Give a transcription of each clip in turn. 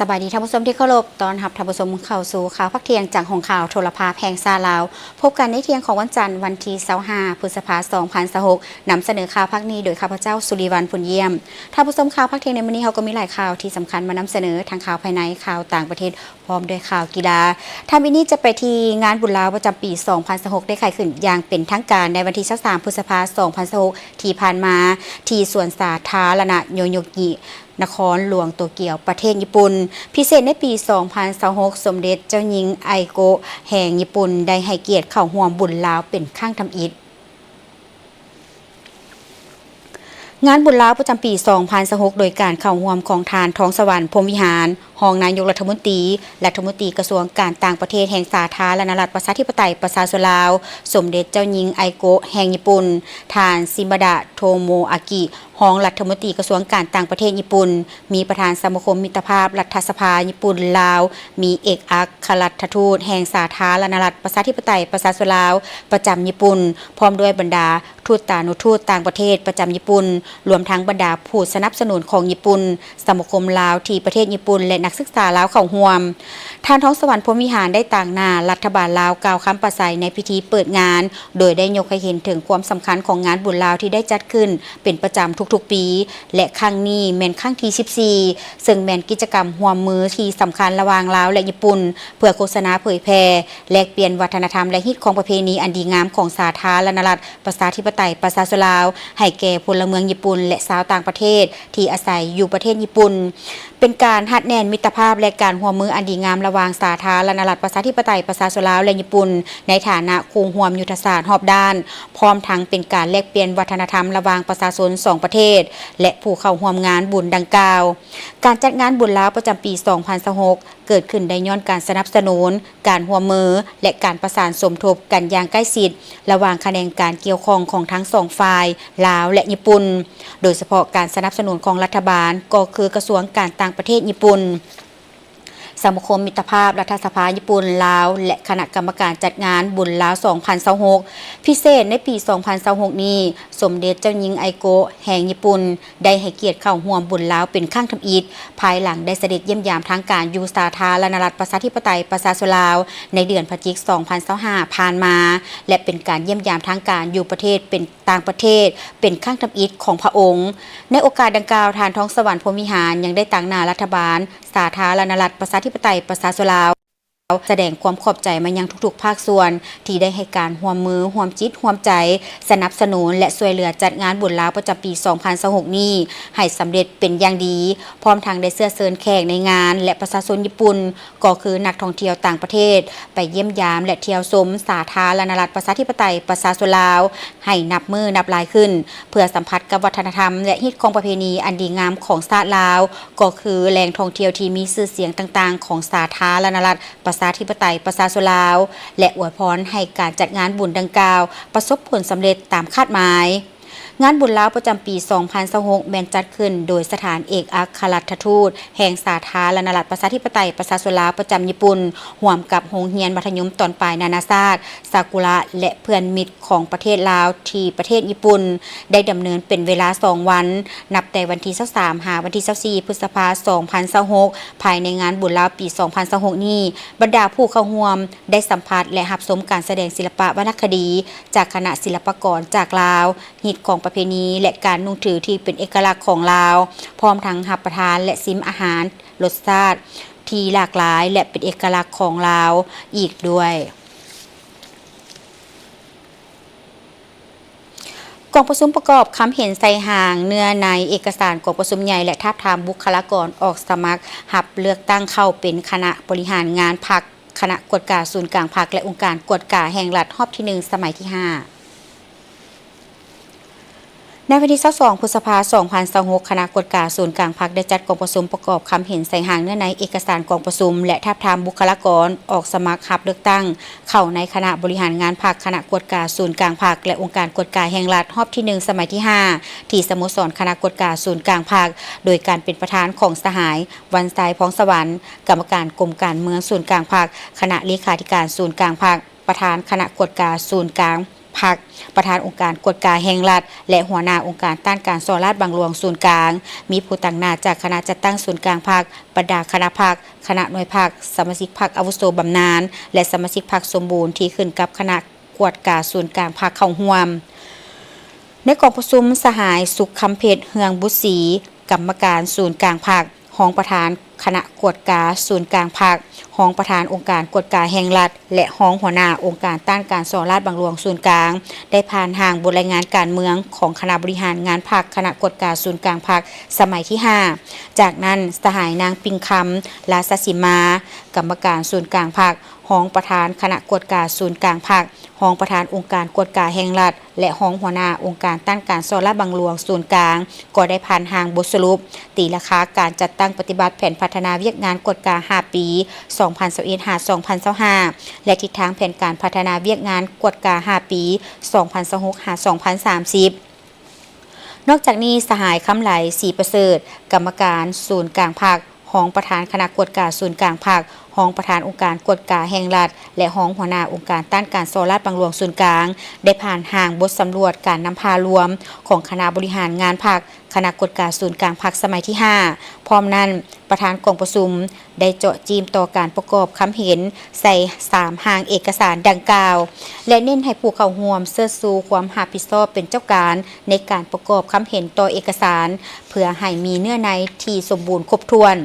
ສະບາຍດີທ່ານຜູ້ຊົມທີ່ເຄົາລົບ, ຕ້ອນຮັບທ່ານຜູ້ຊົມເຂົ້າສູ່ຂ່າວພາກທ່ຽງຈາກຫ້ອງຂ່າວໂທລະພາບແຫ່ງຊາດລາວ. ພົບກັນໃນທ່ຽງຂອງວັນຈັນ ວັນທີຊາວຫ້າ ພຶດສະພາ ສອງພັນຊາວຫົກ, ນຳສະເໜີຂ່າວພາກນີ້ໂດຍຂ້າພະເຈົ້າ ສຸລິວັນ ພົນຢ້ຽມ. ທ່ານຜູ້ຊົມ, ຂ່າວພາກທ່ຽງໃນມື້ນີ້ເຮົາກໍມີຫຼາຍຂ່າວທີ່ສຳຄັນມານຳສະເໜີ, ທັງຂ່າວພາຍໃນ, ຂ່າວຕ່າງປະເທດ ພ້ອມດ້ວຍຂ່າວກິລາ. ທ່ານ ວິນນີ້ ຈະໄປທີ່ງານບຸນລາວປະຈຳປີສອງພັນຊາວຫົກ ໄດ້ໄຂຂຶ້ນຢ່າງເປັນທາງການໃນວັນທີຊາວສາມ ພຶດສະພາ ສອງພັນຊາວຫົກ ທີ່ຜ່ານມາ ທີ່ສວນສາທາລະນະໂຍໂຍກິ ນະຄອນຫຼວງໂຕກຽວ ປະເທດຍີ່ປຸ່ນ. ພິເສດໃນປີສອງພັນຊາວຫົກ ສົມເດັດເຈົ້າຍິງໄອໂກະແຫ່ງຍີ່ປຸ່ນ ໄດ້ໃຫ້ກຽດເຂົ້າຮ່ວມບຸນລາວເປັນຄັ້ງທຳອິດ. ງານບຸນລາວປະຈຳປີສອງພັນຊາວຫົກ ໂດຍການເຂົ້າຮ່ວມຂອງທ່ານ ທອງສະຫວັນ ພົມວິຫານ ຮອງນາຍົກລັດຖະມົນຕີ, ລັດຖະມົນຕີກະຊວງການຕ່າງປະເທດແຫ່ງສາທາລະນະລັດ ປະຊາທິປະໄຕ ປະຊາຊົນລາວ, ສົມເດັດເຈົ້າຍິງໄອໂກະແຫ່ງຍີ່ປຸ່ນ, ທ່ານ ຊິມາດະ ໂທໂມອາກິ ຮອງລັດຖະມົນຕີກະຊວງການຕ່າງປະເທດຍີ່ປຸ່ນ, ມີປະທານສະມາຄົມມິດຕະພາບລັດຖະສະພາຍີ່ປຸ່ນ-ລາວ, ມີເອກອັກຄະລັດຖະທູດແຫ່ງສາທາລະນະລັດ ປະຊາທິປະໄຕ ປະຊາຊົນລາວ ປະຈຳຍີ່ປຸ່ນ, ພ້ອມດ້ວຍບັນດາທູດຕານຸທູດຕ່າງປະເທດປະຈຳຍີ່ປຸ່ນ, ລວມທັງບັນດາຜູ້ສະໜັບສະໜູນຂອງຍີ່ປຸ່ນ, ສະມາຄົມລາວທີ່ປະເທດຍີ່ປຸ່ນ ແລະ ນັກສຶກສາລາວເຂົ້າຮ່ວມ. ທ່ານ ທອງສະຫວັນ ພົມວິຫານ ໄດ້ຕາງໜ້າລັດຖະບານລາວກ່າວຄຳປາໄສໃນພິທີເປີດງານ, ໂດຍໄດ້ຍົກໃຫ້ເຫັນເຖິງຄວາມສຳຄັນຂອງງານບຸນລາວທີ່ໄດ້ຈັດຂຶ້ນເປັນປະຈຳທຸກໆປີ ແລະ ຄັ້ງນີ້ແມ່ນຄັ້ງທີສິບສີ່ ເຊິ່ງແມ່ນກິດຈະກຳຮ່ວມມືທີ່ສຳຄັນລະຫວ່າງລາວ ແລະ ຍີ່ປຸ່ນ ເພື່ອໂຄສະນາເຜີຍແຜ່, ແລກປ່ຽນວັດທະນະທຳ ແລະ ຮີດຄອງປະເພນີອັນດີງາມຂອງສາທາລະນະລັດ ປະຊາທິປະໄຕ ປະຊາຊົນລາວ ໃຫ້ແກ່ພົນລະເມືອງຍີ່ປຸ່ນ ແລະ ຊາວຕ່າງປະເທດທີ່ອາໄສຢູ່ປະເທດຍີ່ປຸ່ນ, ເປັນການຮັດແໜ້ນມິດຕະພາບ ແລະ ການຮ່ວມມືອັນດີງາມລະຫວ່າງສາທາລະນະລັດ ປະຊາທິປະໄຕ ປະຊາຊົນລາວ ແລະ ຍີ່ປຸ່ນ ໃນຖານະຄູ່ຮ່ວມຍຸດທະສາດຮອບດ້ານ, ພ້ອມທັງເປັນການແລກປ່ຽນວັດທະນະທຳລະຫວ່າງປະຊາຊົນສອງປະເທດ ແລະ ຜູ້ເຂົ້າຮ່ວມງານບຸນດັ່ງກ່າວ. ການຈັດງານບຸນລາວປະຈຳປີສອງພັນຊາວຫົກ ເກີດຂຶ້ນໄດ້ຍ້ອນການສະໜັບສະໜູນ, ການຮ່ວມມື ແລະ ການປະສານສົມທົບກັນຢ່າງໃກ້ຊິດ ລະຫວ່າງຂະແໜງການກ່ຽວຂ້ອງຂອງທັງສອງຝ່າຍ, ລາວ ແລະ ຍີ່ປຸ່ນ, ໂດຍສະເພາະການສະໜັບສະໜູນຂອງລັດຖະບານ ກໍຄືກະຊວງການຕ່າງປະເທດຍີ່ປຸ່ນ, ສະມາຄົມມິດຕະພາບລັດຖະສະພາຍີ່ປຸ່ນ-ລາວ ແລະ ຄະນະກຳມະການຈັດງານບຸນລາວສອງພັນຊາວຫົກ. ພິເສດໃນປີສອງພັນຊາວຫົກນີ້, ສົມເດັດເຈົ້າຍິງໄອໂກະແຫ່ງຍີ່ປຸ່ນ ໄດ້ໃຫ້ກຽດເຂົ້າຮ່ວມບຸນລາວເປັນຄັ້ງທຳອິດ, ພາຍຫຼັງໄດ້ສະເດັດຢ້ຽມຢາມທາງການຢູ່ສາທາລະນະລັດ ປະຊາທິປະໄຕ ປະຊາຊົນລາວ ໃນເດືອນພະຈິກ ສອງພັນຊາວຫ້າ ຜ່ານມາ ແລະ ເປັນການຢ້ຽມຢາມທາງການຢູ່ປະເທດເປັນ ຕ່າງປະເທດເປັນຄັ້ງທຳອິດຂອງພະອົງ. ໃນໂອກາດດັ່ງກ່າວ, ທ່ານ ທອງສະຫວັນ ພົມວິຫານ ຍັງໄດ້ຕາງໜ້າລັດຖະບານສາທາລະນະລັດ ປະຊາທິປະໄຕ ປະຊາຊົນລາວ ສະແດງຄວາມຂອບໃຈມາຍັງທຸກໆພາກສ່ວນ ທີ່ໄດ້ໃຫ້ການຮ່ວມມື, ຮ່ວມຈິດຮ່ວມໃຈ, ສະໜັບສະໜູນ ແລະ ຊ່ວຍເຫຼືອຈັດງານບຸນລາວປະຈຳປີສອງພັນຊາວຫົກນີ້ໃຫ້ສຳເລັດເປັນຢ່າງດີ, ພ້ອມທັງໄດ້ເຊື້ອເຊີນແຂກໃນງານ ແລະ ປະຊາຊົນຍີ່ປຸ່ນ ກໍຄືນັກທ່ອງທ່ຽວຕ່າງປະເທດ ໄປຢ້ຽມຢາມ ແລະ ທ່ຽວຊົມສາທາລະນະລັດ ປະຊາທິປະໄຕ ປະຊາຊົນລາວ ໃຫ້ນັບມື້ນັບຫຼາຍຂຶ້ນ, ເພື່ອສຳຜັດກັບວັດທະນະທຳ ແລະ ຮີດຄອງປະເພນີອັນດີງາມຂອງຊາດລາວ, ກໍຄືແຫຼ່ງທ່ອງທ່ຽວທີ່ມີຊື່ສຽງຕ່າງໆຂອງສາທາລະນະລັດ ປະຊາທິປະໄຕ ປະຊາຊົນລາວ ແລະ ອວຍພອນໃຫ້ການຈັດງານບຸນດັ່ງກ່າວປະສົບຜົນສຳເລັດຕາມຄາດໝາຍ. ງານບຸນລາວປະຈຳປີສອງພັນຊາວຫົກ ແມ່ນຈັດຂຶ້ນໂດຍສະຖານເອກອັກຄະລັດຖະທູດແຫ່ງສາທາລະນະລັດ ປະຊາທິປະໄຕ ປະຊາຊົນລາວ ປະຈຳຍີ່ປຸ່ນ, ຮ່ວມກັບໂຮງຮຽນມັດທະຍົມຕອນປາຍນານາຊາດ ຊາກຸລະ ແລະ ເພື່ອນມິດຂອງປະເທດລາວ ທີ່ປະເທດຍີ່ປຸ່ນ ໄດ້ດຳເນີນເປັນເວລາສອງວັນ, ນັບແຕ່ວັນທີຊາວສາມ ຫາວັນທີຊາວສີ່ ພຶດສະພາ ສອງພັນຊາວຫົກ. ພາຍໃນງານບຸນລາວປີສອງພັນຊາວຫົກນີ້, ບັນດາຜູ້ເຂົ້າຮ່ວມໄດ້ສຳຜັດ ແລະ ຮັບຊົມການສະແດງສິລະປະວັນນະຄະດີຈາກຄະນະສິລະປະກອນຈາກລາວ, ຮີດຄອງປະເພນີ ແລະ ການນຸ່ງຖືທີ່ເປັນເອກະລັກຂອງລາວ, ພ້ອມທັງຮັບປະທານ ແລະ ຊິມອາຫານລົດຊາດທີ່ຫຼາກຫຼາຍ ແລະ ເປັນເອກະລັກຂອງລາວອີກດ້ວຍ. ກອງປະຊຸມປະກອບຄຳເຫັນໃສ່ຮ່າງເນື້ອໃນເອກະສານກອງປະຊຸມໃຫຍ່ ແລະ ທາບທາມບຸກຄະລາກອນອອກສະໝັກຮັບເລືອກຕັ້ງເຂົ້າເປັນຄະນະບໍລິຫານງານພັກ, ຄະນະກວດກາສູນກາງພັກ ແລະ ອົງການກວດກາແຫ່ງລັດ ຮອບທີໜຶ່ງ ສະໄໝທີຫ້າ. ໃນວັນທີຊາວສອງ ພຶດສະພາ ສອງພັນຊາວຫົກ, ຄະນະກວດກາສູນກາງພັກໄດ້ຈັດກອງປະຊຸມປະກອບຄຳເຫັນໃສ່ຮ່າງເນື້ອໃນເອກະສານກອງປະຊຸມ ແລະ ທາບທາມບຸກຄະລາກອນອອກສະໝັກຮັບເລືອກຕັ້ງ ເຂົ້າໃນຄະນະບໍລິຫານງານພັກ, ຄະນະກວດກາສູນກາງພັກ ແລະ ອົງການກວດກາແຫ່ງລັດ ຮອບທີໜຶ່ງ ສະໄໝທີຫ້າ ທີ່ສະໂມສອນຄະນະກວດກາສູນກາງພັກ, ໂດຍການເປັນປະທານຂອງສະຫາຍ ວັນໄຊ ພອງສະຫວັນ, ກຳມະການກົມການເມືອງສູນກາງພັກ, ຄະນະເລຂາທິການສູນກາງພັກ, ປະທານຄະນະກວດກາສູນກາງ ພັກ, ປະທານອົງການກວດກາແຫ່ງລັດ ແລະ ຫົວໜ້າອົງການຕ້ານການສໍ້ລາດບັງຫຼວງສູນກາງ, ມີຜູ້ຕາງໜ້າຈາກຄະນະຈັດຕັ້ງສູນກາງພັກ, ບັນດາຄະນະພັກ, ຄະນະໜ່ວຍພັກ, ສະມາຊິກພັກອາວຸໂສບຳນານ ແລະ ສະມາຊິກພັກສົມບູນທີ່ຂຶ້ນກັບຄະນະກວດກາສູນກາງພັກເຂົ້າຮ່ວມ. ໃນກອງປະຊຸມ, ສະຫາຍ ສຸກຄຳເພັດ ເຮືອງບຸດສີ ກຳມະການສູນກາງພັກ, ຮອງປະທານຄະນະກວດກາສູນກາງພັກ, ຮອງປະທານອົງການກວດກາແຫ່ງລັດ ແລະ ຮອງຫົວໜ້າອົງການຕ້ານການສໍ້ລາດບັງຫຼວງສູນກາງ ໄດ້ຜ່ານຮ່າງບົດລາຍງານການເມືອງຂອງຄະນະບໍລິຫານງານພັກ, ຄະນະກວດກາສູນກາງພັກສະໄໝທີຫ້າ. ຈາກນັ້ນ, ສະຫາຍ ນາງ ປິງຄຳ ລາຊະສີມາ ກຳມະການສູນກາງພັກ, ຮອງປະທານຄະນະກວດກາສູນກາງພັກ, ຮອງປະທານອົງການກວດກາແຫ່ງລັດ ແລະ ຮອງຫົວໜ້າອົງການຕ້ານການສໍ້ລາດບັງຫຼວງສູນກາງ ກໍໄດ້ຜ່ານຮ່າງບົດສະຫຼຸບ ຕີລາຄາການຈັດຕັ້ງປະຕິບັດແຜນພັດທະນາວຽກງານກວດກາຫ້າປີ ສອງພັນຊາວເອັດ ຫາ ສອງພັນຊາວຫ້າ ແລະ ທິດທາງແຜນການພັດທະນາວຽກງານກວດກາຫ້າປີ ສອງພັນຊາວຫົກ ຫາ ສອງພັນສາມສິບ. ນອກຈາກນີ້, ສະຫາຍ ຄຳໄຫຼ ສີປະເສີດ ກຳມະການສູນກາງພັກ, ຮອງປະທານຄະນະກວດກາສູນກາງພັກ, ຮອງປະທານອົງການກວດກາແຫ່ງລັດ ແລະ ຮອງຫົວໜ້າອົງການຕ້ານການສໍ້ລາດບັງຫຼວງສູນກາງ ໄດ້ຜ່ານຮ່າງບົດສຳຫຼວດການນຳພາລວມຂອງຄະນະບໍລິຫານງານພັກ, ຄະນະກວດກາສູນກາງພັກສະໄໝທີຫ້າ. ພ້ອມນັ້ນ, ປະທານກອງປະຊຸມໄດ້ເຈາະຈີ້ມຕໍ່ການປະກອບຄຳເຫັນໃສ່ສາມຮ່າງເອກະສານດັ່ງກ່າວ ແລະ ເນັ້ນໃຫ້ຜູ້ເຂົ້າຮ່ວມເຊີດຊູຄວາມຮັບຜິດຊອບເປັນເຈົ້າການໃນການປະກອບຄຳເຫັນຕໍ່ເອກະສານ ເພື່ອໃຫ້ມີເນື້ອໃນທີ່ສົມບູນຄົບຖ້ວນ.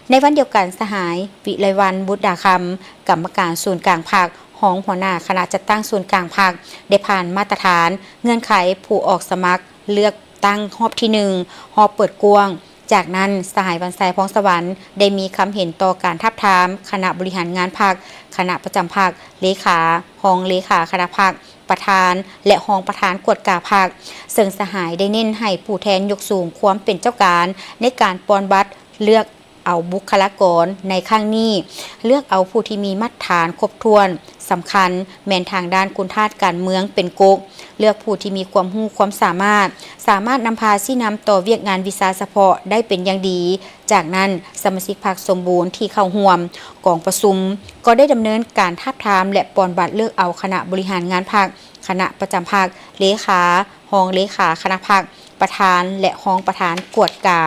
ໃນວັນດຽວກັນ, ສະຫາຍ ວິໄລວັນ ບຸດດາຄຳ ກຳມະການສູນກາງພັກ, ຮອງຫົວໜ້າຄະນະຈັດຕັ້ງສູນກາງພັກ ໄດ້ຜ່ານມາດຕະຖານເງື່ອນໄຂຜູ້ອອກສະໝັກເລືອກຕັ້ງຮອບທີໜຶ່ງ, ຮອບເປີດກວ້າງ. ຈາກນັ້ນ, ສະຫາຍ ວັນໄຊ ພອງສະຫວັນ ໄດ້ມີຄຳເຫັນຕໍ່ການທາບທາມຄະນະບໍລິຫານງານພັກ, ຄະນະປະຈຳພັກ, ເລຂາ, ຮອງເລຂາຄະນະພັກ, ປະທານ ແລະ ຮອງປະທານກວດກາພັກ, ເຊິ່ງສະຫາຍໄດ້ເນັ້ນໃຫ້ຜູ້ແທນຍົກສູງຄວາມເປັນເຈົ້າການໃນການປ່ອນບັດເລືອກເອົາບຸກຄະລາກອນໃນຄັ້ງນີ້, ເລືອກເອົາຜູ້ທີ່ມີມາດຕະຖານຄົບຖ້ວນ, ສຳຄັນແມ່ນທາງດ້ານຄຸນທາດການເມືອງເປັນກົກ, ເລືອກຜູ້ທີ່ມີຄວາມຮູ້ຄວາມສາມາດ, ສາມາດນຳພາຊີ້ນຳຕໍ່ວຽກງານວິຊາສະເພາະໄດ້ເປັນຢ່າງດີ. ຈາກນັ້ນ, ສະມາຊິກພັກສົມບູນທີ່ເຂົ້າຮ່ວມກອງປະຊຸມ ກໍໄດ້ດຳເນີນການທາບທາມ ແລະ ປ່ອນບັດເລືອກເອົາຄະນະບໍລິຫານງານພັກ, ຄະນະປະຈຳພັກ, ເລຂາ, ຮອງເລຂາຄະນະພັກ, ປະທານ ແລະ ຮອງປະທານກວດກາ.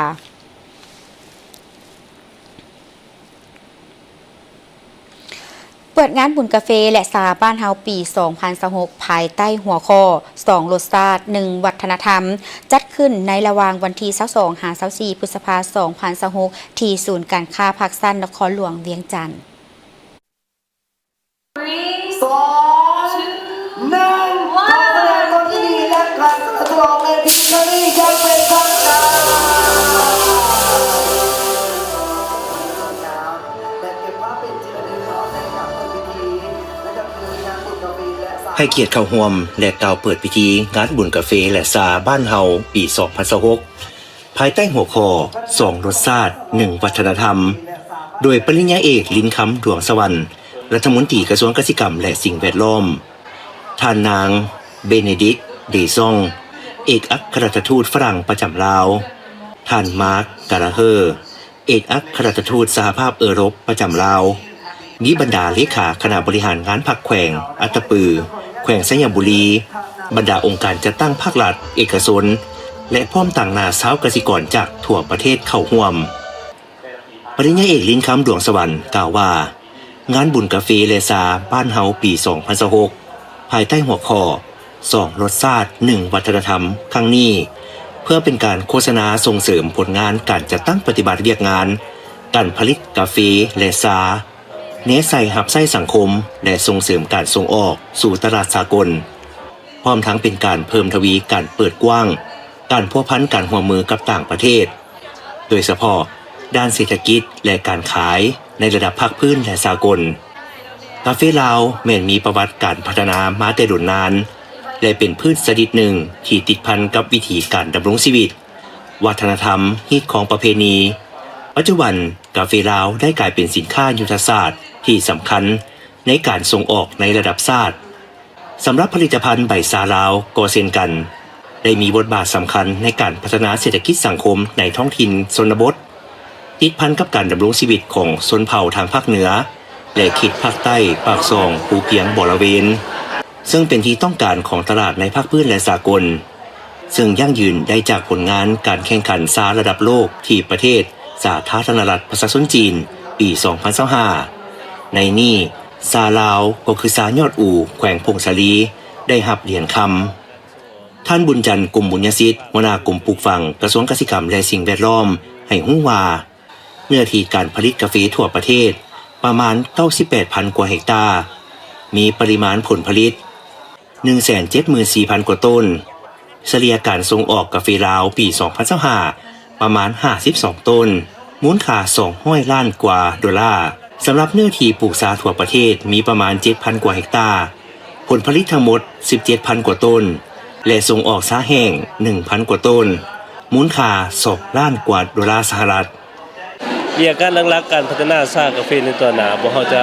ເປີດງານບຸນກາເຟ ແລະ ຊາບ້ານເຮົາປີສອງພັນຊາວຫົກ ພາຍໃຕ້ຫົວຂໍ້ ສອງລົດຊາດ ໜຶ່ງວັດທະນະທຳ ຈັດຂຶ້ນໃນລະຫວ່າງວັນທີຊາວສອງ ຫາ ຊາວສີ່ ພຶດສະພາ ສອງພັນຊາວຫົກ ທີ່ສູນການຄ້າພາກຊັນ ນະຄອນຫຼວງວຽງຈັນ. ສອງ ໜຶ່ງ ຂໍສະແດງຄວາມຍິນດີ ແລະ ການສະເຫຼີມສະຫຼອງເວທີຄັ້ງນີ້ຢ່າງເປັນທາງການ. ໃຫ້ກຽດເຂົ້າຮ່ວມ ແລະ ກ່າວເປີດພິທີງານບຸນກາເຟ ແລະ ຊາບ້ານເຮົາ ປີສອງພັນຊາວຫົກ ພາຍໃຕ້ຫົວຂໍ້ ສອງລົດຊາດ ໜຶ່ງວັດທະນະທຳ ໂດຍປະລິນຍາເອກ ລິນຄຳ ດວງສະຫວັນ ລັດຖະມົນຕີກະຊວງກະສິກຳ ແລະ ສິ່ງແວດລ້ອມ, ທ່ານນາງ ເບເນດິກ ເດຊອງ ເອກອັກຄະລັດຖະທູດຝຣັ່ງປະຈຳລາວ, ທ່ານ ມາກ ກາລາເຮີ ເອກອັກຄະລັດຖະທູດສະຫະພາບເອີຣົບປະຈຳລາວ, ມີບັນດາເລຂາຄະນະບໍລິຫານງານພັກແຂວງອັດຕະປື, ແຂວງໄຊຍະບູລີ, ບັນດາອົງການຈັດຕັ້ງພາກລັດ, ເອກະຊົນ ແລະ ພ້ອມຕາງໜ້າຊາວກະສິກອນຈາກທົ່ວປະເທດເຂົ້າຮ່ວມ. ປະລິນຍາເອກ ລິນຄຳ ດວງສະຫວັນ ກ່າວວ່າ ງານບຸນກາເຟ ແລະ ຊາບ້ານເຮົາປີສອງພັນຊາວຫົກ ພາຍໃຕ້ຫົວຂໍ້ ສອງລົດຊາດ ໜຶ່ງວັດທະນະທຳ ຄັ້ງນີ້ ເພື່ອເປັນການໂຄສະນາສົ່ງເສີມຜົນງານການຈັດຕັ້ງປະຕິບັດວຽກງານການຜະລິດກາເຟ ແລະ ຊາ ແນໃສ່ຮັບໃຊ້ສັງຄົມ ແລະ ສົ່ງເສີມການສົ່ງອອກສູ່ຕະຫຼາດສາກົນ, ພ້ອມທັງເປັນການເພີ່ມທະວີການເປີດກວ້າງການພົວພັນການຮ່ວມມືກັບຕ່າງປະເທດ, ໂດຍສະເພາະດ້ານເສດຖະກິດ ແລະ ການຂາຍໃນລະດັບພາກພື້ນ ແລະ ສາກົນ. ກາເຟລາວແມ່ນມີປະຫວັດການພັດທະນາມາແຕ່ດົນນານ ແລະ ເປັນພືດຊະນິດໜຶ່ງທີ່ຕິດພັນກັບວິຖີການດຳລົງຊີວິດ, ວັດທະນະທຳ, ຮີດຄອງປະເພນີ. ປັດຈຸບັນ, ກາເຟລາວໄດ້ກາຍເປັນສິນຄ້າຍຸດທະສາດທີ່ສຳຄັນໃນການສົ່ງອອກໃນລະດັບຊາດ. ສຳລັບຜະລິດຕະພັນໃບຊາລາວກໍເຊັ່ນກັນ, ໄດ້ມີບົດບາດສຳຄັນໃນການພັດທະນາເສດຖະກິດສັງຄົມໃນທ້ອງຖິ່ນຊົນນະບົດ, ຕິດພັນກັບການດຳລົງຊີວິດຂອງຊົນເຜົ່າທາງພາກເໜືອ ແລະ ເຂດພາກໃຕ້, ປາກຊ່ອງ, ພູພຽງ, ບໍລະເວນ. ເຊິ່ງເປັນທີ່ຕ້ອງການຂອງຕະຫຼາດໃນພາກພື້ນ ແລະ ສາກົນ, ເຊິ່ງຢັ້ງຢືນໄດ້ຈາກຜົນງານການແຂ່ງຂັນຊາລະດັບໂລກທີ່ປະເທດສາທາລະນະລັດປະຊາຊົນຈີນ ປີສອງພັນຊາວຫ້າ. ໃນນີ້, ຊາລາວກໍຄືຊາຍອດອູ ແຂວງຜົ້ງສາລີ ໄດ້ຮັບຫຼຽນຄຳ. ທ່ານ ບຸນຈັນ ກົມບຸນຍະສິດ, ຫົວໜ້າກົມປູກຝັງ ກະຊວງກະສິກຳ ແລະ ສິ່ງແວດລ້ອມ ໃຫ້ຮູ້ວ່າ ເນື້ອທີ່ການຜະລິດກາເຟທົ່ວປະເທດປະມານເກົ້າສິບແປດພັນກວ່າເຮັກຕາ, ມີປະລິມານຜົນຜະລິດໜຶ່ງແສນເຈັດໝື່ນສີ່ພັນກວ່າໂຕນ, ສະເລ່ຍການສົ່ງອອກກາເຟລາວປີສອງພັນຊາວຫ້າປະມານຫ້າສິບສອງໂຕນ, ມູນຄ່າສອງຮ້ອຍລ້ານກວ່າໂດລາ. ສຳລັບເນື້ອທີ່ປູກຊາທົ່ວປະເທດມີປະມານເຈັດພັນກວ່າເຮັກຕາ, ຜົນຜະລິດທັງໝົດສິບເຈັດພັນກວ່າໂຕນ ແລະ ສົ່ງອອກຊາແຫ້ງໜຶ່ງພັນກວ່າໂຕນ, ມູນຄ່າສອງລ້ານກວ່າໂດລາສະຫະລັດ. ວຽກງານຫຼັກໆ ການພັດທະນາຊາກາເຟໃນຕໍ່ໜ້າ, ພວກເຮົາຈະ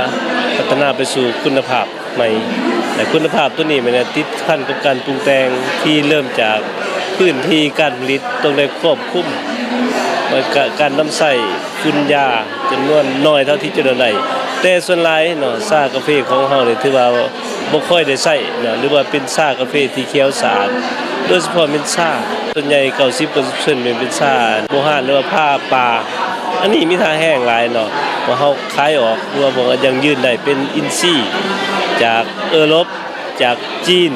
ພັດທະນາໄປສູ່ຄຸນນະພາບໃໝ່ ແລະ ຄຸນນະພາບໂຕນີ້ແມ່ນຕິດພັນກັບການປຸງແຕ່ງທີ່ເລີ່ມຈາກພື້ນທີ່ການຜະລິດຕ້ອງໄດ້ຄວບຄຸມ ແລະ ກະການນຳໃຊ້ຝຸ່ນຢາຈຳນວນໜ້ອຍເທົ່າທີ່ຈະໄດ້. ແຕ່ສ່ວນຫຼາຍເນາະ ຊາກາເຟຂອງເຮົານີ້ຖືວ່າ ບໍ່ຄ່ອຍໄດ້ໃຊ້ເນາະ ຫຼືວ່າເປັນຊາກາເຟທີ່ຂຽວສະອາດ, ໂດຍສະເພາະແມ່ນຊາ ສ່ວນໃຫຍ່ເກົ້າສິບເປີເຊັນແມ່ນເປັນຊາບູຮານ ຫຼືວ່າຊາປ່າ. ອັນນີ້ມີທ່າແຮງຫຼາຍເນາະ ວ່າເຮົາຂາຍອອກ ຫຼືວ່າພວກເຮົາຢັ້ງຢືນໄດ້ເປັນອິນຊີ ຈາກເອີຣົບ ຈາກຈີນ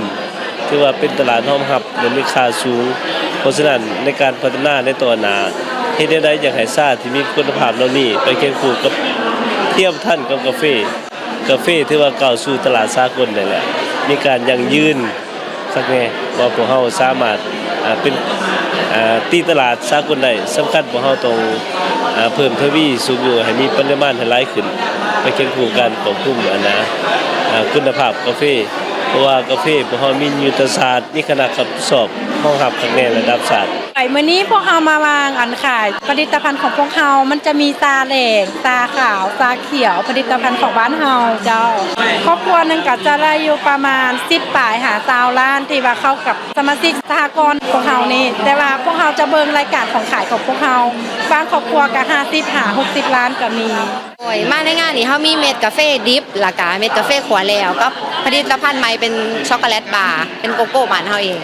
ຖືວ່າເປັນຕະຫຼາດຮອງຮັບ ແລະ ມີຄ່າສູງ. ເພາະສະນັ້ນ ໃນການພັດທະນາໃນຕໍ່ໜ້າ ເຮັດແນວໃດຢາກໃຫ້ຊາທີ່ມີຄຸນນະພາບເຫຼົ່ານີ້ໄປຄຽງຄູ່ກັບ ທຽບທັນກັບກາເຟ. ກາເຟຖືວ່າກ້າວສູ່ຕະຫຼາດສາກົນໄດ້ແລ້ວ, ມີການຢັ້ງຢືນຄັກແນ່ ວ່າພວກເຮົາສາມາດ ອາ ເປັນ ອາ ຕີຕະຫຼາດສາກົນໄດ້. ສຳຄັນພວກເຮົາຕ້ອງ ອາ ເພີ່ມທະວີສູງຢູ່ ໃຫ້ມີປະລິມານໃຫ້ຫຼາຍຂຶ້ນ ໄປຄຽງຄູ່ການຄວບຄຸມ ອັນນາ ອາ ຄຸນນະພາບກາເຟ, ເພາະວ່າກາເຟພວກເຮົາມີຍຸດທະສາດ ມີຄະນະຮັບຜິດຊອບຮອງຮັບຄັກແນ່ລະດັບຊາດ. ໄປມື້ນີ້ພວກເຮົາມາວາງອັນຂາຍຜະລິດຕະພັນຂອງພວກເຮົາ, ມັນຈະມີຊາແດງ, ຊາຂາວ, ຊາຂຽວ, ຜະລິດຕະພັນຂອງບ້ານເຮົາເຈົ້າ. ຄອບຄົວໜຶ່ງກໍຈະໄດ້ຢູ່ປະມານສິບປາຍຫາຊາວລ້ານ ທີ່ວ່າເຂົ້າກັບສະມາຊິກສະຫະກອນຂອງເຮົານີ້, ແຕ່ວ່າພວກເຮົາຈະເບິ່ງລາຍການຂອງຂາຍຂອງພວກເຮົາ, ບາງຄອບຄົວກໍຫ້າສິບຫາຫົກສິບລ້ານກໍມີ. ໂດຍ ມາໃນງານນີ້ ເຮົາມີເມັດກາເຟດິບ ແລ້ວກະເມັດກາເຟຂົ້ວແລ້ວ ກັບຜະລິດຕະພັນໃໝ່ເປັນຊັອກໂກແລັດບາ ເປັນໂກໂກ້ບ້ານເຮົາເອງ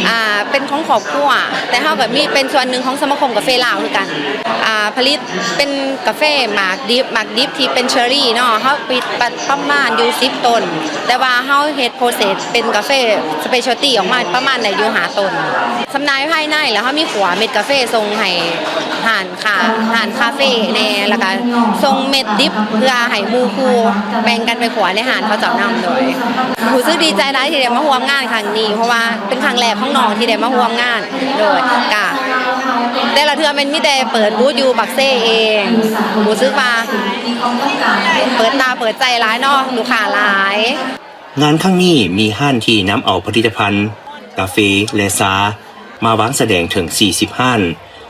ອ່າ ເປັນຂອງຄອບຄົວ, ແຕ່ເຮົາກໍມີເປັນສ່ວນໜຶ່ງຂອງສະມາຄົມກາເຟລາວຄືກັນ. ອ່າ ຜະລິດເປັນກາເຟໝາກດິບ, ໝາກດິບທີ່ເປັນເຊີຣີເນາະ, ເຮົາປິດປະມານຢູ່ສິບຕົ້ນ, ແຕ່ວ່າເຮົາເຮັດໂປຣເຊສເປັນກາເຟສະເປຊຽວຕີ້ອອກມາປະມານໄດ້ຢູ່ຫ້າຕົ້ນ. ຈຳໜ່າຍພາຍໃນ ແລ້ວເຮົາມີຂົ້ວເມັດກາເຟສົ່ງໃຫ້ຮ້ານ ຄ່າຮ້ານຄາເຟແດ່ ແລ້ວກະສົ່ງເມັດດິບເພື່ອໃຫ້ໝູ່ຄູ່ແບ່ງກັນໄປຂົ້ວໃນຮ້ານເຂົາເຈົ້ານຳ. ໂດຍ ຮູ້ສຶກດີໃຈຫຼາຍທີ່ໄດ້ມາຮ່ວມງານຄັ້ງນີ້ ເພາະວ່າເປັນຄັ້ງແລກຂອງນ້ອງທີ່ໄດ້ມາຮ່ວມງານ. ໂດຍ ກະແຕ່ລະເທື່ອແມ່ນມີແຕ່ເປີດບູດຢູ່ປາກເຊເອງ, ຮູ້ສຶກວ່າເປີດຕາເປີດໃຈຫຼາຍເນາະ, ລູກຄ້າຫຼາຍ. ງານຄັ້ງນີ້ມີຮ້ານທີ່ນຳເອົາຜະລິດຕະພັນກາເຟ ແລະ ຊາ ມາວາງສະແດງເຖິງສີ່ສິບຮ້ານ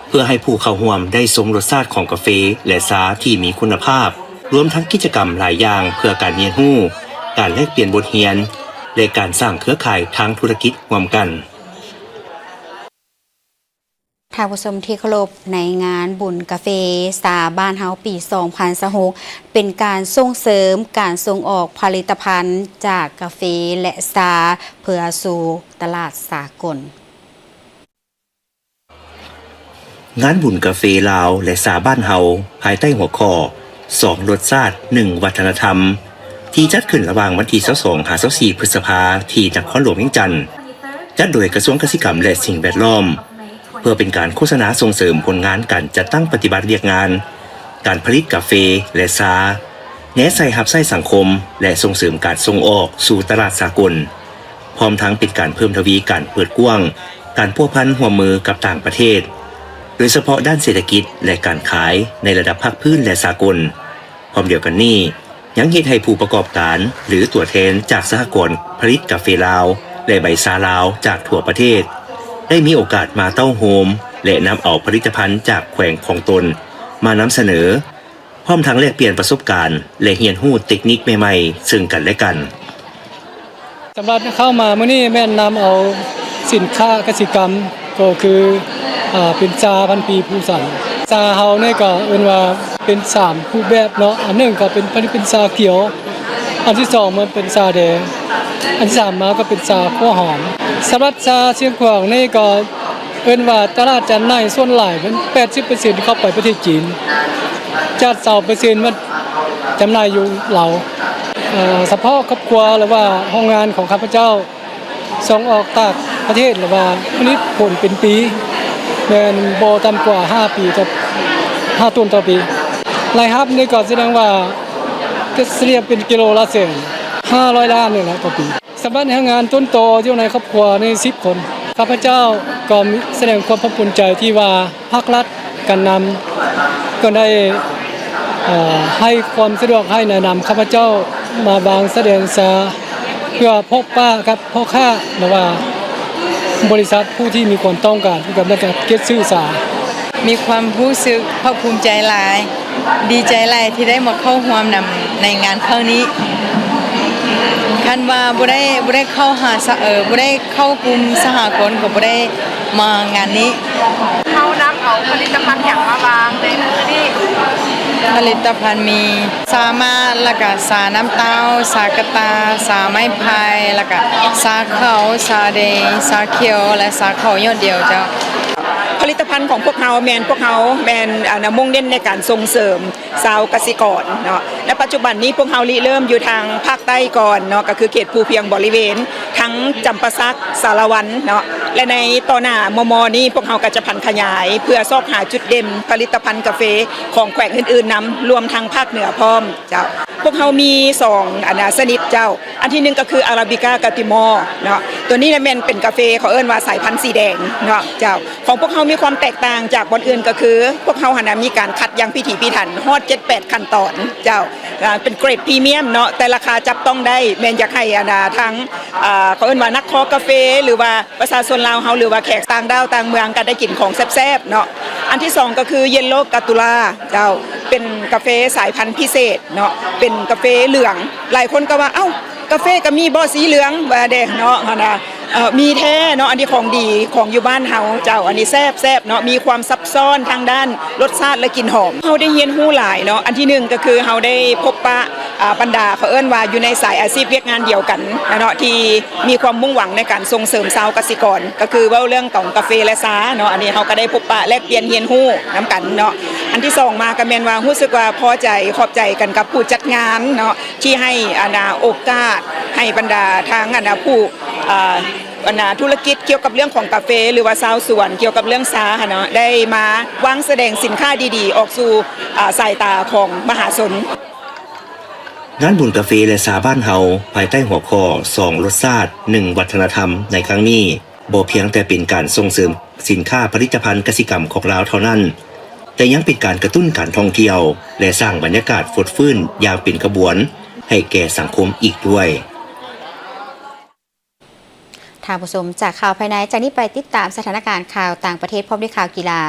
ເພື່ອໃຫ້ຜູ້ເຂົ້າຮ່ວມໄດ້ຊົມລົດຊາດຂອງກາເຟ ແລະ ຊາທີ່ມີຄຸນນະພາບ, ລວມທັງກິດຈະກຳຫຼາຍຢ່າງເພື່ອການຮຽນຮູ້, ການແລກປ່ຽນບົດຮຽນ ແລະ ການສ້າງເຄືອຂ່າຍທາງທຸລະກິດຮ່ວມກັນ. ທ່ານຜູ້ຊົມທີ່ເຄົາລົບ, ໃນງານບຸນກາເຟຊາບ້ານເຮົາປີສອງພັນຊາວຫົກ ເປັນການສົ່ງເສີມການສົ່ງອອກຜະລິດຕະພັນຈາກກາເຟ ແລະ ຊາ ເພື່ອສູ່ຕະຫຼາດສາກົນ. ງານບຸນກາເຟລາວ ແລະ ຊາບ້ານເຮົາ ພາຍໃຕ້ຫົວຂໍ້ ສອງລົດຊາດ ໜຶ່ງວັດທະນະທຳ ທີ່ຈັດຂຶ້ນລະຫວ່າງວັນທີຊາວສອງ ຫາ ຊາວສີ່ ພຶດສະພາ ທີ່ນະຄອນຫຼວງວຽງຈັນ, ຈັດໂດຍກະຊວງກະສິກຳ ແລະ ສິ່ງແວດລ້ອມ, ເພື່ອເປັນການໂຄສະນາສົ່ງເສີມຜົນງານການຈັດຕັ້ງປະຕິບັດວຽກງານ ການຜະລິດກາເຟ ແລະ ຊາ, ແນໃສ່ຮັບໃຊ້ສັງຄົມ ແລະ ສົ່ງເສີມການສົ່ງອອກສູ່ຕະຫຼາດສາກົນ, ພ້ອມທັງເປັນການເພີ່ມທະວີການເປີດກວ້າງການພົວພັນຮ່ວມມືກັບຕ່າງປະເທດ, ໂດຍສະເພາະດ້ານເສດຖະກິດ ແລະ ການຂາຍໃນລະດັບພາກພື້ນ ແລະ ສາກົນ. ພ້ອມດຽວກັນນີ້, ຍັງເຮັດໃຫ້ຜູ້ປະກອບການ ຫຼື ຕົວແທນຈາກສະຫະກອນຜະລິດກາເຟລາວ ແລະ ໃບຊາລາວຈາກທົ່ວປະເທດ ໄດ້ມີໂອກາດມາເຕົ້າໂຮມ ແລະ ນຳເອົາຜະລິດຕະພັນຈາກແຂວງຂອງຕົນມານຳສະເໜີ, ພ້ອມທັງແລກປ່ຽນປະສົບການ ແລະ ຮຽນຮູ້ເຕັກນິກໃໝ່ໆເຊິ່ງກັນ ແລະ ກັນ. ສຳລັບເຂົ້າມາມື້ນີ້ແມ່ນນຳເອົາສິນຄ້າກະສິກຳ ກໍຄື ອາ ເປັນຊາພັນປີພູສັນ. ຊາເຮົານີ້ກໍເອີ້ນວ່າເປັນສາມຮູບແບບເນາະ, ອັນໜຶ່ງກໍເປັນ ເປັນຊາຂຽວ, ອັນທີສອງມັນເປັນຊາແດງ ອັນທີສາມມາກໍເປັນຊາຫົວຫອມ. ສຳລັບຊາຊຽງຂວາງນີ້ກໍເອີ້ນວ່າຕະຫຼາດຈຳໜ່າຍສ່ວນຫຼາຍເປັນແປດສິບເປີເຊັນເຂົ້າໄປປະເທດຈີນ, ຈາກຊາວເປີເຊັນມັນຈຳໜ່າຍຢູ່ລາວ. ເອີ ສະເພາະຄອບຄົວ ຫຼືວ່າໂຮງງານຂອງຂ້າພະເຈົ້າ ສົ່ງອອກຕ່າງປະເທດ ຫຼືວ່າຜະລິດຜົນເປັນປີ ແມ່ນບໍ່ຕ່ຳກວ່າຫ້າປີຕໍ່ ຫ້າໂຕນຕໍ່ປີ. ລາຍຮັບນີ້ກໍສະແດງວ່າສະເລ່ຍເປັນກິໂລລະແສນ ຫ້າຮ້ອຍລ້ານນີ້ແຫຼະຕໍ່ປີ. ສຳລັບແຮງງານຕົ້ນຕໍຢູ່ໃນຄອບຄົວນີ້ສິບຄົນ. ຂ້າພະເຈົ້າກໍມີ ສະແດງຄວາມພາກພູມໃຈທີ່ວ່າ ພາກລັດ ການນຳກໍໄດ້ ເອີ ໃຫ້ຄວາມສະດວກໃຫ້ແນະນຳຂ້າພະເຈົ້າມາວາງສະແດງຊາ ເພື່ອພົບປະກັບພໍ່ຄ້າ ຫຼືວ່າບໍລິສັດຜູ້ທີ່ມີຄວາມຕ້ອງການກ່ຽວກັບເລື່ອງການຈັດຊື້ຊາ. ມີຄວາມຮູ້ສຶກພາກພູມໃຈຫຼາຍ, ດີໃຈຫຼາຍທີ່ໄດ້ມາເຂົ້າຮ່ວມນຳໃນງານຄັ້ງນີ້. ຄັນວ່າບໍ່ໄດ້ ບໍ່ໄດ້ເຂົ້າຫາສະ ເອີ ບໍ່ໄດ້ ເຂົ້າກຸ່ມສະຫະກອນກໍບໍ່ໄດ້ມາງານນີ້. ເຮົານຳເອົາຜະລິດຕະພັນຫຍັງມາວາງໃນມື້ນີ້? ຜະລິດຕະພັນມີຊາໝາກ ແລ້ວກະຊານ້ຳເຕົ້າ, ຊາກະຕ່າ, ຊາໄມ້ໄຜ່, ແລ້ວກະຊາຂາວ, ຊາແດງ, ຊາຂຽວ ແລະ ຊາຂາວຢອດດຽວເຈົ້າ. ຜະລິດຕະພັນຂອງພວກເຮົາແມ່ນ ພວກເຮົາແມ່ນ ອັນ ມຸ່ງເນັ້ນໃນການສົ່ງເສີມ ຊາວກະສິກອນເນາະ. ໃນປັດຈຸບັນນີ້ພວກເຮົາລິເລີ່ມຢູ່ທາງພາກໃຕ້ກ່ອນເນາະ, ກໍຄືເຂດພູພຽງບໍລິເວນທັງຈຳປາສັກ, ສາລະວັນເນາະ, ແລະ ໃນຕໍ່ໜ້າມໍ່ໆນີ້ພວກເຮົາກໍຈະຜັນຂະຫຍາຍເພື່ອຊອກຫາຈຸດເດັ່ນຜະລິດຕະພັນກາເຟຂອງແຂວງອື່ນໆນຳ, ລວມທັງພາກເໜືອພ້ອມເຈົ້າ. ພວກເຮົາມີສອງ ອັນນະ ຊະນິດເຈົ້າ. ອັນທີໜຶ່ງກໍຄືອາຣາບິກາກາຕິມໍເນາະ, ຕົວນີ້ນະແມ່ນເປັນກາເຟ ເຂົາເອີ້ນວ່າສາຍພັນສີແດງເນາະເຈົ້າ. ຂອງພວກເຮົາມີຄວາມແຕກຕ່າງຈາກບ່ອນອື່ນ ກໍຄືພວກເຮົາຫັ້ນນະມີການຄັດຢ່າງພິຖີພິຖັນ ຮອດເຈັດແປດຂັ້ນຕອນເຈົ້າ. ອ່າ ເປັນເກຣດພຣີມຽມເນາະ, ແຕ່ລາຄາຈັບຕ້ອງໄດ້, ແມ່ນຢາກໃຫ້ ອັນນະ ທາງ ອ່າ ເຂົາເອີ້ນວ່ານັກຄໍກາເຟ ຫຼືວ່າປະຊາຊົນລາວເຮົາ ຫຼືວ່າແຂກຕ່າງດ້າວຕ່າງເມືອງກໍໄດ້ກິນຂອງແຊບໆເນາະ. ອັນທີສອງກໍຄືເຢນໂລກາຕູລາເຈົ້າ, ເປັນກາເຟສາຍພັນພິເສດເນາະ, ເປັນກາເຟເຫຼືອງ. ຫຼາຍຄົນກໍວ່າ ເອົ້າ ກາເຟກໍມີບໍ່ສີເຫຼືອງ ວ່າເດ້ເນາະ ຫັ້ນນະ. ເອີ ມີແທ້ເນາະ, ອັນນີ້ຂອງດີຂອງຢູ່ບ້ານເຮົາເຈົ້າ, ອັນນີ້ແຊບໆເນາະ, ມີຄວາມຊັບຊ້ອນທາງດ້ານລົດຊາດ ແລະ ກິ່ນຫອມ. ເຮົາໄດ້ຮຽນຮູ້ຫຼາຍເນາະ. ອັນທີໜຶ່ງກໍຄືເຮົາໄດ້ພົບປະ ອ່າ ບັນດາ ເຂົາເອີ້ນວ່າຢູ່ໃນສາຍອາຊີບວຽກງານດຽວກັນນະເນາະ, ທີ່ມີຄວາມມຸ່ງຫວັງໃນການສົ່ງເສີມຊາວກະສິກອນ, ກໍຄືເວົ້າເລື່ອງຂອງກາເຟ ແລະ ຊາເນາະ. ອັນນີ້ເຮົາກໍໄດ້ພົບປະແລກປ່ຽນຮຽນຮູ້ນຳກັນເນາະ. ອັນທີສອງມາກໍແມ່ນວ່າຮູ້ສຶກວ່າພໍໃຈ ຂອບໃຈກັນກັບຜູ້ຈັດງານເນາະ ທີ່ໃຫ້ ອັນນະ ໂອກາດໃຫ້ບັນດາທາງ ອັນນະ ຜູ້ ອ່າ ອັນນະ ທຸລະກິດກ່ຽວກັບເລື່ອງຂອງກາເຟ ຫຼືວ່າຊາວສວນກ່ຽວກັບເລື່ອງຊາຫັ້ນເນາະ ໄດ້ມາວາງສະແດງສິນຄ້າດີໆອອກສູ່ ອ່າ ສາຍຕາຂອງມະຫາຊົນ. ງານບຸນກາເຟ ແລະ ຊາບ້ານເຮົາ ພາຍໃຕ້ຫົວຂໍ້ ສອງລົດຊາດ ໜຶ່ງວັດທະນະທຳ ໃນຄັ້ງນີ້ ບໍ່ພຽງແຕ່ເປັນການສົ່ງເສີມສິນຄ້າຜະລິດຕະພັນກະສິກຳຂອງລາວເທົ່ານັ້ນ, ແຕ່ຍັງເປັນການກະຕຸ້ນການທ່ອງທ່ຽວ ແລະ ສ້າງບັນຍາກາດຟົດຟື້ນຢ່າງເປັນຂະບວນໃຫ້ແກ່ສັງຄົມອີກດ້ວຍ. ທ່ານຜູ້ຊົມ, ຈາກຂ່າວພາຍໃນ, ຈາກນີ້ໄປຕິດຕາມສະຖານະການຂ່າວຕ່າງປະເທດ ພ້ອມດ້ວຍຂ່າວກິລາ.